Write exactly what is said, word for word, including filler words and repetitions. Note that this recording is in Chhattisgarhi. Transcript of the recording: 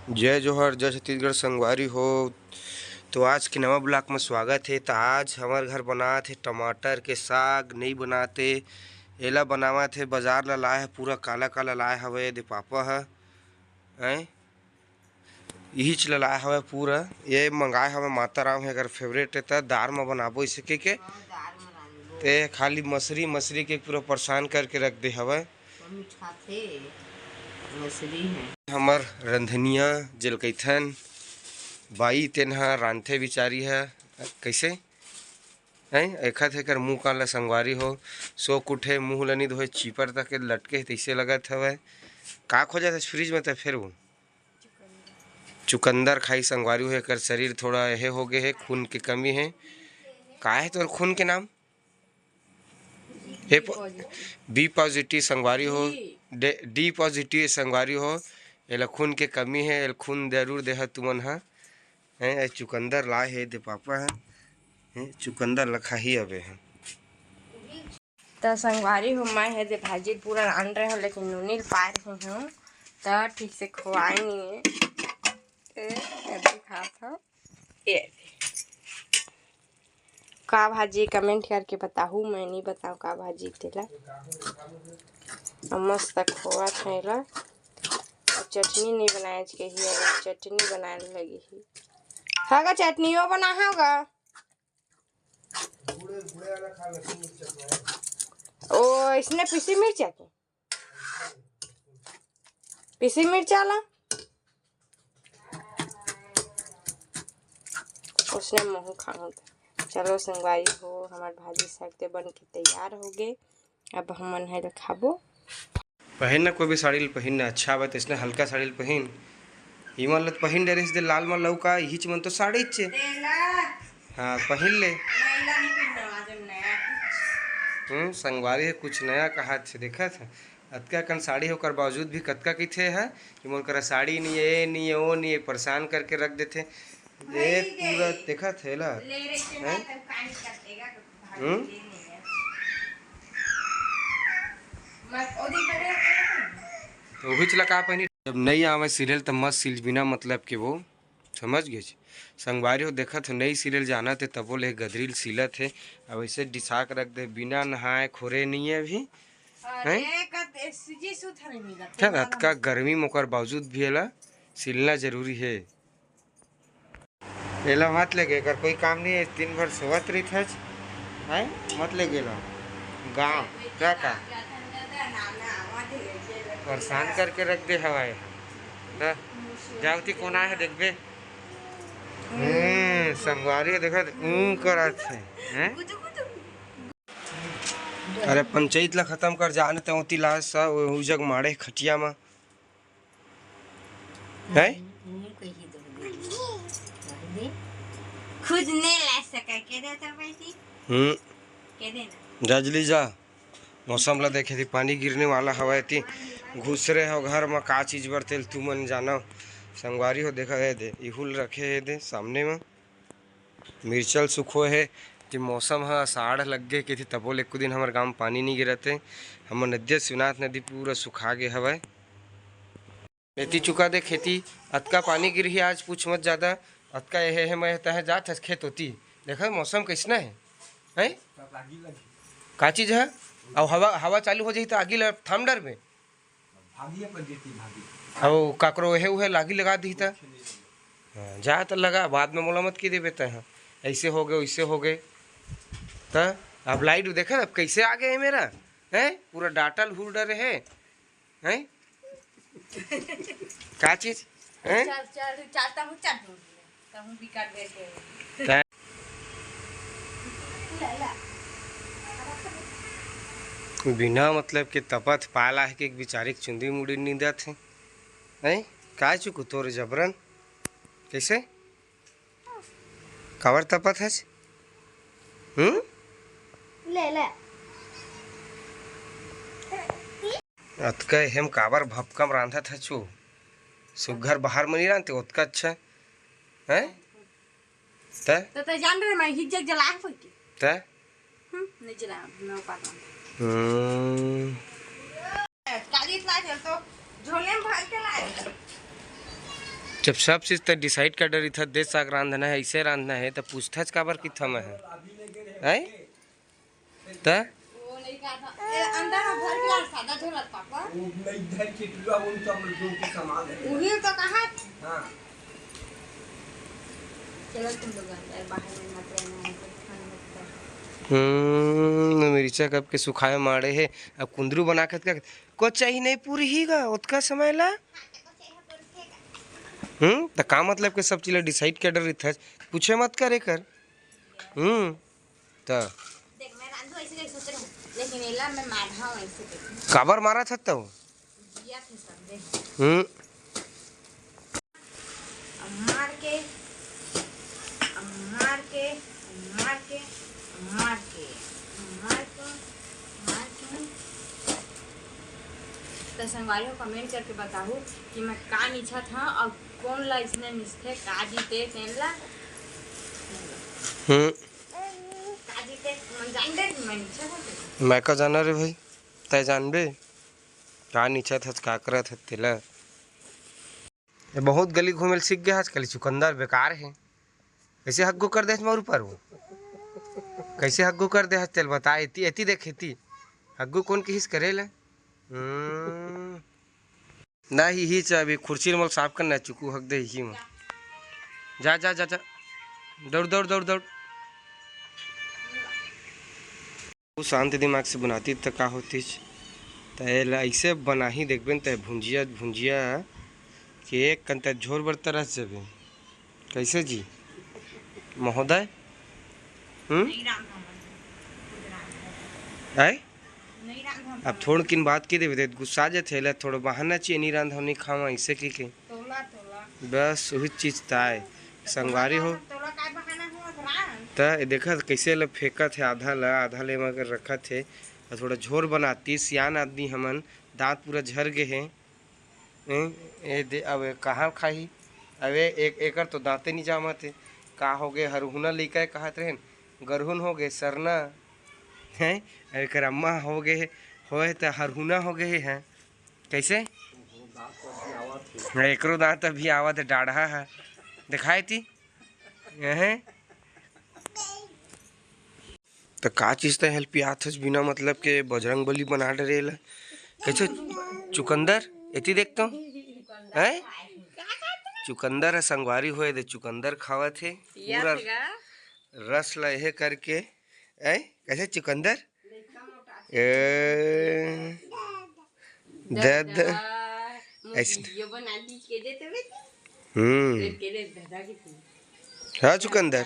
जय जोहार, जय छत्तीसगढ़ संगवारी हो। तो आज के नवा ब्लॉग में स्वागत हे। तो आज हमर घर बनात हे टमाटर के साग, नहीं बनाते, एला बनावत हे, बाजार ला लाए हे, पूरा काला काला लाए हवे दे पापा ह। हैं, इहीच ला लाए हवे पूरा, ये मंगाए हवे माता राम हे, अगर फेवरेट हे त दार में बनाबो इसे के, के। ते खाली मसरी मसरी के पूरा परेशान करके रख दे हवे। मम्मी खाथे, मछली है। हमर रंधनिया जेल कहिथन, बाई तेन ह रांधथे बिचारी ह। कइसे? हैं? एखत एकर मुंह कान ल संगवारी हो, सो कुठे मुंह ल नी धोए, चीपर तक के लटके हे, तइसे लगत हवय। का खोजत हस फ्रिज में त फेर वो? चुकंदर खाई संगवारी हो, एकर शरीर थोड़ा एहे हो गे हे, खून के कमी हे। का हे तोर खून के नाम? ए प-, बी पॉजिटिव संगवारी हो, डे-, डी पॉजिटिव संगवारी हो, एला खून के कमी हे, एला खून जरूर देहा तुमन ह। हैं, ए चुकंदर लाए हे दे पापा ह, हैं, चुकंदर ल खाही अबे ह। त संगवारी हो, मैं हे दे भाजी पूरा रांध रहे हो, लेकिन नूनी ल पाए रहे हूँ, त ठीक से खोआए नहीं है। ए, अभी खात हूँ। ए, का भाजी, कमेंट करके बताहू, मैं नहीं बताऊँ का भाजी तेला। अब मस्त खोआ थैला। अब चटनी नहीं बनाए आज कही, अब चटनी बनाए लगी ही। हाँ गा, चटनियो बना होगा। ओ, इसने पीसी मिर्चा के, पीसी मिर्चा ला। उसने मुँह खाऊं। चलो संगवारी हो, हमार भाजी साग ते बन के तैयार हो गए। अब हमन हे खाबो। पहिन ना कोई भी साड़ी ल पहिन ना, अच्छा आवे त इसने हल्का साड़ी ल पहिन। इमन ल त पहिन डरे दे लाल मन लौका, इहिच मन तो साड़ी चे। तेला। हाँ, पहिन ले। महिला नहीं पहिनना, आज नया कुछ। हम्म, संगवारी हे, कुछ नया कहा थे, देखत हे। अतका कन साड़ी होकर बावजूद भी कतका कहिथे है कि मोर करा साड़ी नहीं है, ये नहीं है, वो नहीं है, परेशान करके रख देथे। ये भाई पूरा गे। देखत हे ला। ले रे के हैं? बात अब काहे कर देगा, भाभी हम्म? जी नहीं है। मत, ओ दिन बड़े होते हैं। तो वही चला का पहनी, जब नहीं आवे सीरियल त मत सील बिना मतलब के वो, समझ गए? संगवारी हो, देखत हो, नई सीरियल जानत हे, तबो ले गदरी ल सीलत हे। अब ऐसे डिसा के रख दे, बिना नहाए खोरे नहीं है अभी। अरे, हैं? कत-, ए, सीजी सूत हरे मिलत हे। चल, अतका गर्मी में ओकर बावजूद भी एला सिलना जरूरी हे। एला मत लेगे, एकर कोई काम नहीं है, दिन भर सोवत रहिथच। हैं? मत लेगे एला। गाँव, क्या का? परेशान करके रख दे हवाए। त जावती कोन आए हे देखबे। हम्म, संगवारी देखत ऊं करत हे, हैं? अरे पंचायत ला खत्म कर, जाने ते ओती ला सा, वो जग माड़े खटिया मा। हैं? खुद नहीं ला सका, के देता पैसी? हम्म। के देना? जाजली जा। मौसम ला देखे थी, पानी गिरने वाला हवा थी। घुसरे हो घर में, का चीज बर तेल तुमन जानो। संगवारी हो, देखा हे दे, इहुल रखे हे दे सामने में। मिर्चल सुखो हे, कि मौसम ह अषाढ़ लग गे, कि थी तबो ले एको दिन हमर गांव में पानी नहीं गिरत हे। हमर नदिया शिवनाथ नदी पूरा सुखा गे हवय। एती चुका दे खेती, अतका पानी गिरही आज, पूछ मत ज्यादा। अतका एहे हे, मैं तहे जात हस खेत होती। देखा मौसम कैसना हे, हैं? का चीज है? अब हवा, हवा चालू हो जाही त आगी ल थाम डरबे। भागी अपन जेती भागी। अब काकरो एहे उहे लागी लगा दी त। हाँ, जा त लगा, बाद में मोला मत की देबे तहे। ऐसे हो गए, वैसे हो गए। त अब लाइट देखा, अब कैसे आ गए मेरा, हैं? पूरा डाटल हुर डरे है। हैं? का चीज? हैं? चल, चल, चलता हूँ, चल दूँ। कहूँ भी कर देते हैं। बिना मतलब के तपत पाला है कि एक बिचारी के चुंदी मुड़ी नींदत है। हैं? का चुकू तोर जबरन? कैसे? काबर तपत हस? हम्म? ले, ले। अतका हेम काबर भपकम रांधत हचू? सुग्घर बाहर म नी रांधते, ओतका अच्छा। हैं? त? त, त जान रहे, मैं हिज्जत जलाए होई के। त? हम्म, नहीं जलाए, मैं उपास हूँ। हम्म। काली इतना जल तो झोले में भर के लाए। जब सब चीज त डिसाइड कर डरिथस, दे साग रांधना हे, ऐसे रांधना हे, त पूछथस काबर किथम हे? हैं? त? वो नहीं कहा था। ए, अंदर में भर के लाल सादा झोला पापा। वो नहीं धर के पूरा उन सब लोगों के सामान है। वही तो कहा। हाँ। चलो तुम लोग अंदर, बाहर में मत रहना है, कुछ खाने मत कर। हम्म, मिर्चा कब के सुखाए माड़े हे, अब कुंदरू बना के का, को चाहिए नहीं पूरी ही गा, ओतका समय ला। हम्म, त का मतलब के सब चीज ला डिसाइड कर डरिथस, पूछे मत करे कर। हम्म, त देख, मैं रांधू ऐसे नहीं सोच रही हूँ, लेकिन एला मैं मारहा हूँ ऐसे करके। काबर मारा था तब? जिया थे सब, देख। हम्म। अब मार के, अब मार के, अब मार के, अब मार के, अब मार के, मार के। तो संगवारी हो, कमेंट करके बताहू कि मैं का निछत हूँ और कौन ला इसने निछथे, का जीते तेन ला। हम्म। का जीते, मन जान दे, मैं निछत हूँ। मैं का जाना रे भाई, तय जानबे, का निछत हस, का करत हस तेला। ये बहुत गली घूमे ल सीख गया आजकल, चुकंदर बेकार है। कैसे हग्गो कर दे मोर ऊपर वो? कैसे हग्गो कर दे हस तेल बता, एती, एती देख, एती। हग्गो कौन किहिस करे ले? हम्म। ना ही, ही चा, अभी खुर्सी ल मोल साफ करना, चुकू हक दे ही में। जा, जा, जा, जा। दौड़, दौड़, दौड़, दौड़। वो शांत दिमाग से बनाती त का होतीच? त एला ऐसे बनाही देखबे न, त भुंजिया, भुंजिया के एक कंता झोर बर तरस जबे। कैसे जी महोदय? हम्म? नहीं रांधव मैं। खुद रांधव। आय? नहीं रांधव अब मैं। थोड़ किन बात के देवे, गुस्सा जाथे, एला थोड़ा बहाना चाहिए, नहीं रांधव, नहीं खावा, ऐसे की के। तोला, तोला। बस वही चीज ताय। संगवारी हो। तोला काय बहाना हुआ था? त ये देखा कैसे ले फेंकत है, आधा ला, आधा ले मगर रखत है। और थोड़ा झोर बनाती, सियान आदमी हमन, दांत पूरा झर गए हैं। ए, ए दे, अब कहाँ खाही? अबे एक एकर तो दांते नहीं जामत है। का हो गए, हरहुना लइका है कहत रहे न, गरहुन हो गए, सरना है। अब एकर अम्मा हो गए, होए त हरहुना हो गए हैं। कैसे? हाँ, एकरो दांत अभी आवत है, डाढ़ा है। दिखाई थी? यहें? त का चीज त हेल्प आथस बिना मतलब के बजरंग बली बना डरे ला। कैसे चुकंदर? एती देख तो। हैं? चुकंदर है, संगवारी होए दे, चुकंदर खावत है। पूरा रस ला यह करके। हैं? कैसे चुकंदर? ए, दे, दे। ऐसे। वीडियो बना दी के दे तबे। हम्म। के दे दादा की थी। हाँ, चुकंदर।